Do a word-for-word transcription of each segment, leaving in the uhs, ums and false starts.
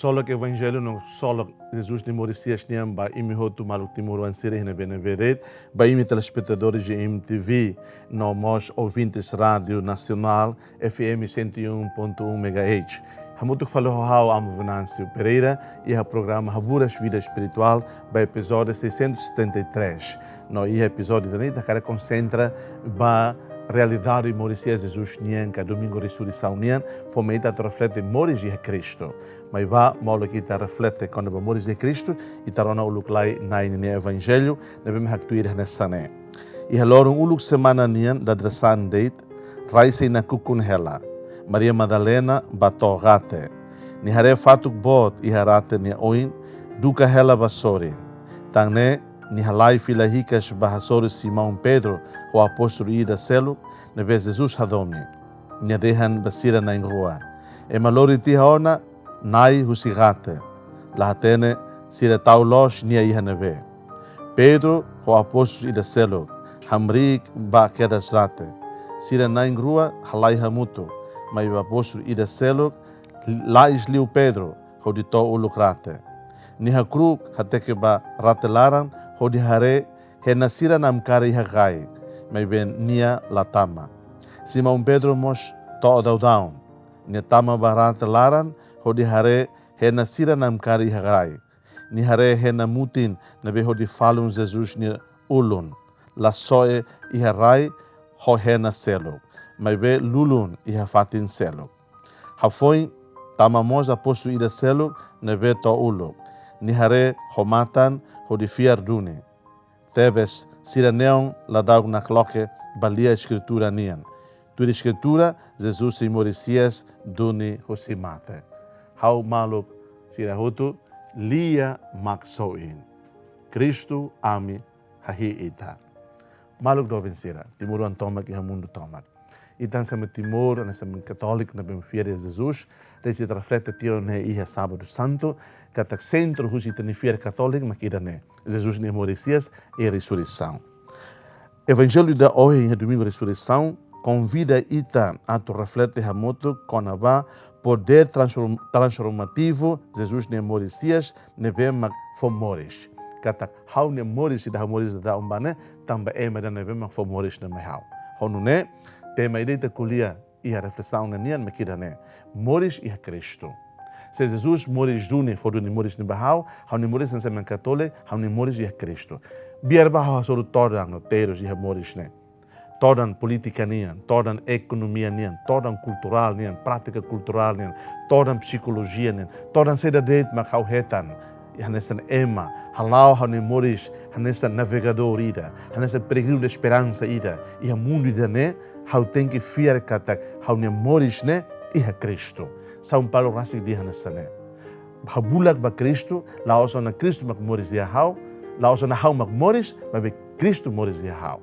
Ksolok Evanjellu no ksolok Jesus nia moris hi'as nian ba imi hotu maluk timoroan sira iha ne'ebé-ne'ebé de'it, ba imi telespetadores de M T V, no mós ouvintes Rádio Nacional, F M cento e um ponto um megahertz. Hamutuk fali ho ha'u, Amu Venâncio Pereira, iha programa Haburas Vida Espiritual, ba epizódiu seiscentos e setenta e três. No iha epizódiu ida-ne'e ita hakarak konsentra ba realidade moris hi'as Jesus nian ka Domingu Resureisaun nian, fó mai ita atu reflete moris iha Kristu. Maibé molok ita reflete kona-ba moris iha Kristu, ita rona uluk lai Na'i ninia Evanjellu, ne'ebé mak haktuir hanesan ne'e. Iha loron uluk semana nian dadeer-saan de'it, rai sei nakukun hela. Maria Madalena bá to'o rate. Nia haree fatuk boot iha rate nia oin, duka hela bá sorin. Tan ne'e, nia halai fila hikas bá hasoru Simão Pedro ho apóstolu ida seluk, ne'ebé Jesus hadomi. Nia dehan ba sira na'in-rua: Ema lori tiha ona Na'i husi rate. La hatene sira tau loos Nia iha ne'ebé. Pedro ho apóstolu ida seluk hamriik bá kedas rate. Sira na'in-rua halai hamutuk, maibé apóstolu ida seluk la'es liu Pedro hodi to'o uluk rate. Nia hakru'uk hateke ba rate laran hodi haree hena sira namkari iha rai, maibé nia la tama. Simão Pedro mós to'o daudaun. Nia tama ba rate laran hodi haree hena sira namkari iha rai. Nia haree hena mutin ne'ebé hodi falun Jesus nia ulun, la soe iha rai ho hena seluk, maibé lulun iha fatin seluk. Hafoin tama mós apóstolu ida seluk ne'ebé to'o uluk. Nia haree ho matan hodi fiar duni. Tebes, sira neon ladauk nakloke ba lia Eskritura nian. Tuir Eskritura, Jesus sei moris hi'as duni husi mate. Ha'u maluk sira hotu, lia mak soin. Kristu, ami hahi'i ita. Maluk doben sira, timoroan tomak iha mundu tomak. Ita hanesan ema Timor, hanesan ema katóliku ne'ebé fiar iha Jesus, ita sei reflete tiha ona iha Sábadu Santu, katak sentru husi ita-nia fiar katóliku mak ida-ne'e, Jesus nia moris hi'as i resureisaun. Evanjellu ida ohin iha Domingu Resureisaun konvida ita atu reflete hamutuk kona-ba podér transform-, transformativu Jesus nia moris hi'as ne'ebé mak fó moris. Katak ha'u-nia moris ida ha'u moris daudaun ba ne'e, tanba ema ida ne'ebé mak fó moris ne'e mai ha'u. Ho nune'e, tema ida ita ko'alia iha reflesaun ne'e nian mak ida-ne'e: moris iha Kristu. Se Jesus moris duni, fó duni moris ne'e ba ha'u, ha'u-nia moris hanesan ema katóliku, ha'u-nia moris iha Kristu. Biar ba ha'u hasoru todan no terus iha moris ne'e. Todan polítika nian, todan ekonomia nian, todan kulturál nian, prátika kulturál nian, todan psikolojia nian, todan saida de'it mak ha'u hetan. Hanesan ema, hala'o ha'u-nia moris hanesan navegadór ida, hanesan peregrinu de esperansa ida iha mundu ida-ne'e, ha'u tenke fiar katak ha'u-nia moris ne'e iha Kristu. São Paulo rasik dehan hanesan ne'e: Habulak ba Kristu, la'ós ona Kristu mak moris iha ha'u, la'ós ona ha'u mak moris, maibé Kristu moris iha ha'u.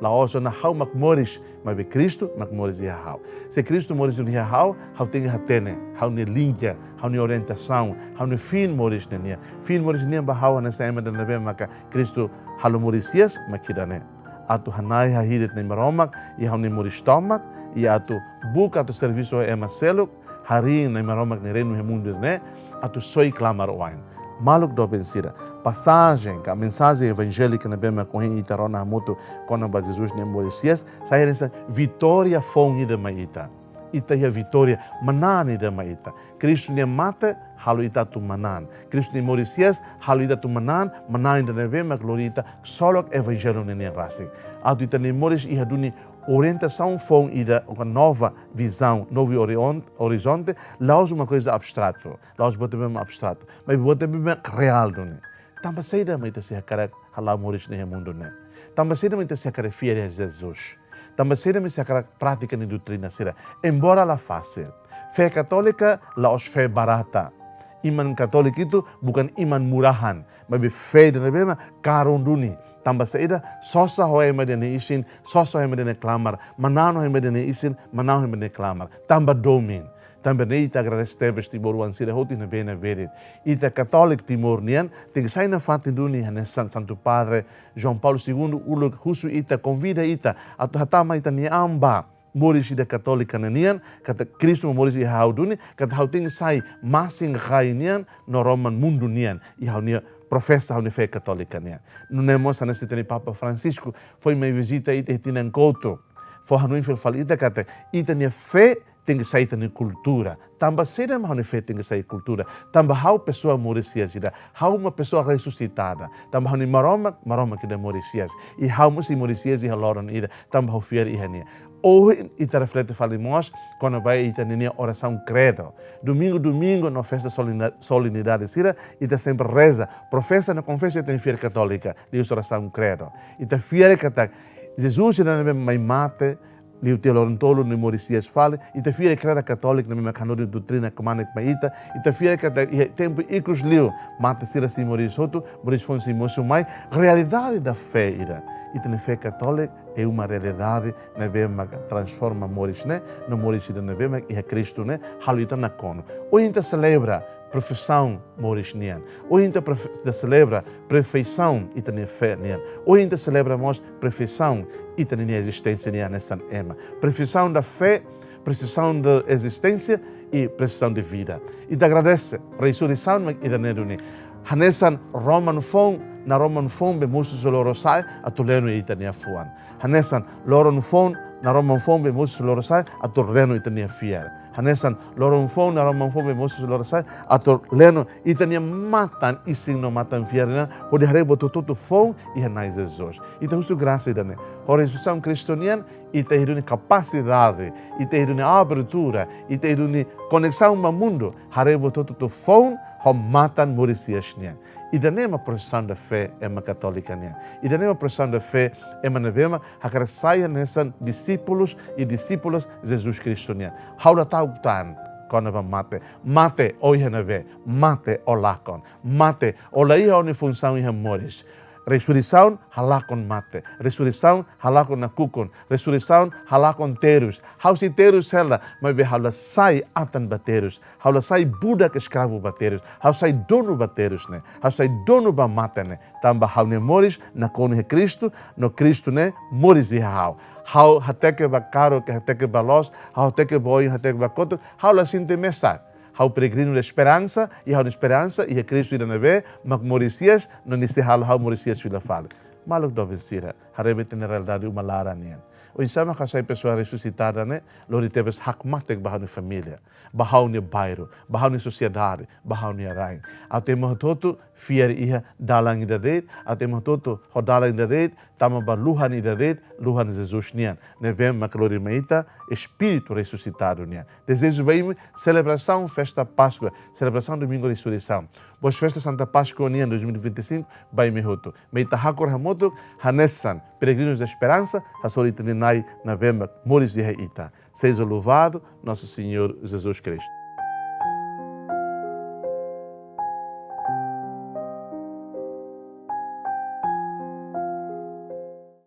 La'ós ona ha'u mak moris, maibé Kristu mak moris iha ha'u. Se Kristu moris duni iha ha'u, ha'u tenke hatene ha'u-nia linha, ha'u-nia orientasaun, ha'u-nia fin moris ne'e nian. Fin moris nian ba ha'u hanesan ema ida ne'ebé maka Kristu halo moris hi'as mak ida-ne'e: atu hana'i hahi'i de'it Na'i Maromak iha ha'u-nia moris tomak, i atu buka atu servisu ho ema seluk, harii Na'i Maromak nia reinu iha mundu ne'e, atu soi klamar oan. Maluk doben sira, pasajen ka mensajen evanjélika ne'ebé mak ohin ita rona hamutuk kona-ba Jesus nia moris hi'as, sai hanesan vitória foun ida mai ita. Ita iha vitória, manán ida mai ita. Kristu nia mate halo ita atu manán. Kristu nia moris hi'as halo ita atu manán, manán ida ne'ebé mak lori ita ksolok Evanjellu ne'e nian rasik. Atu ita-nia moris iha duni orientasaun foun ida, uma nova visão, novo orion-, horizonte, la'ós uma coisa abstratu, la'ós buat ne'ebé mak abstratu, maibé buat ne'ebé mak reál duni. Tanba saida mak ita sei hakarak hala'o moris ne'e iha mundu ne'e? Tanba saida mak ita sei hakarak fiar iha Jesus? Tanba saida mak ita sei hakarak pratika nia doutrina sira? Embora la fasil. Fé katólika la'ós fé barata. Iman katóliku itu bukan iman murahan, maibé fé ida ne'ebé mak karun duni. Tanba saida? Sosa ho ema ida nia isin, sosa ho ema ida nia klamar, manán ho ema ida nia isin, manán ho ema ida nia klamar. Tanba domin. Tanba ne'e ita agradese tebes timoroan sira hotu iha ne'ebé-ne'ebé de'it. Ita katóliku Timor nian tenke sai nafatin duni hanesan Santu Padre João Paulo Segundo uluk husu ita, konvida ita atu hatama ita-nia an ba moris ida katólika ne'e nian, katak Kristu mak moris iha ha'u duni, katak ha'u tenke sai masin-rai nian no roman mundu nian, i ha'u-nia profesa ha'u-nia fé katólika nian. Nune'e mós hanesan ita-nia Papa Francisco foin mai vizita ita iha tinan kotuk. Fó hanoin fila fali ita katak ita-nia fé tenke sai ita-nia kultura. Tanba saida mak ha'u-nia fé tenke sai kultura? Tanba ha'u pesoa moris hi'as ida. Ha'u mak pesoa resusitada. Tanba ha'u-nia Maromak, Maromak ida moris hi'as. I ha'u mós sei moris hi'as iha loron ida. Tanba ha'u fiar iha nia. Ohin ita reflete fali mós kona-ba ita-nia orasaun kredo. Domingu, domingu no festa solina-, solenidade sira, ita sempre reza, profesa no konfesa ita-nia fiar katólika, liuhusi orasaun kredo. Ita fiar katak Jesus ida ne'ebé mai mate, liu tiha loron tolu no moris hi'as fali, ita fiar kredo katólika ne'ebé mak hanorin doutrina kmanek mai ita, ita fiar katak iha tempu ikus liu, mate sira sei moris hotu, moris foun sei mosu mai, realidade da fé ida. Ita-nia fé katólika é uma realidade ne'ebé mak transforma moris ne'e, no moris ida ne'ebé mak iha Kristu ne'e, halo ita nakonu. Ohin ita selebra profisaun moris nian. Ohin ita profe-, ita selebra perfeisaun ita-nia fé nian. Ohin ita selebra mós perfeisaun ita-nia ezisténsia nian hanesan ema. Perfeisaun da fé, perfeisaun da ezisténsia i perfeisaun da vida. Ita agradese, resureisaun mak ida-ne'e duni. Hanesan roman foun, naroman foun be mosu husi loro-sa'e, atu leno ita-nia fuan. Hanesan loron foun, naroman foun be mosu husi loro-sa'e, atu leno ita-nia fiar. Hanesan loron foun, naroman foun be mosu husi loro-sa'e, atu leno ita-nia matan-isin no matan-fiar nian, hodi haree buat hotu-hotu foun iha Na'i Jesus. Ita husu grasa ida-ne'e. Ho resureisaun Kristu nian, ita iha duni kapasidade, ita iha duni abertura, ita iha duni koneksaun ba mundu, haree buat hotu-hotu foun ho matan moris hi'as nian. Ida-ne'e mak profisaun da fé ema katólika nian. Ida-ne'e mak profisaun da fé ema ne'ebé mak hakarak sai hanesan disípulus i disípulas Jesus Kristu nian. Ha'u la ta'uk tan kona-ba mate. Mate, ó iha ne'ebé? Mate, ó lakon? Mate, ó la iha ó-nia funsaun iha moris? Resureisaun halakon mate. Resureisaun halakon nakukun. Resureisaun halakon terus. Ha'u sei terus hela, maibé ha'u la sai atan ba terus. Ha'u la sai budak, esklavu ba terus. Ha'u sai donu ba terus ne'e. Ha'u sai donu ba mate ne'e. Tanba ha'u-nia moris nakonu iha Kristu, no Kristu ne'e moris iha ha'u. Ha'u hateke ba karuk, hateke ba loos, ha'u hateke ba oin, hateke ba kotuk, ha'u la sente mesak. Ha'u peregrinu da esperansa, i ha'u-nia esperansa iha Kristu ida ne'ebé mak moris hi'as, no nia sei halo ha'u moris hi'as fila fali. Maluk doben sira, haree ba ita-nia realidade uma laran nian. Oinsá mak ha'u sai pesoa resusitada ne'e, lori tebes hakmatek ba ha'u-nia família, ba ha'u-nia bairru, ba ha'u-nia sosiedade, ba ha'u-nia rain. Atu ema hotu-hotu fiar iha dalan ida de'it, atu ema hotu-hotu ho dalan ida de'it, tama ba luhan ida de'it, luhan Jesus nian. Ne'ebé mak lori mai ita espíritu resusitadu nian. Dezeju ba imi selebrasaun festa Páskua, selebrasaun Domingu Resureisaun. Boas festas Santa Páscoa nian dois mil e vinte e cinco ba imi hotu. Mai ita hakur hamutuk hanesan peregrinus da esperansa, hasoru ita-nia Na'i ne'ebé mak moris iha ita. Seja louvado nosso Senhor Jesus Cristo.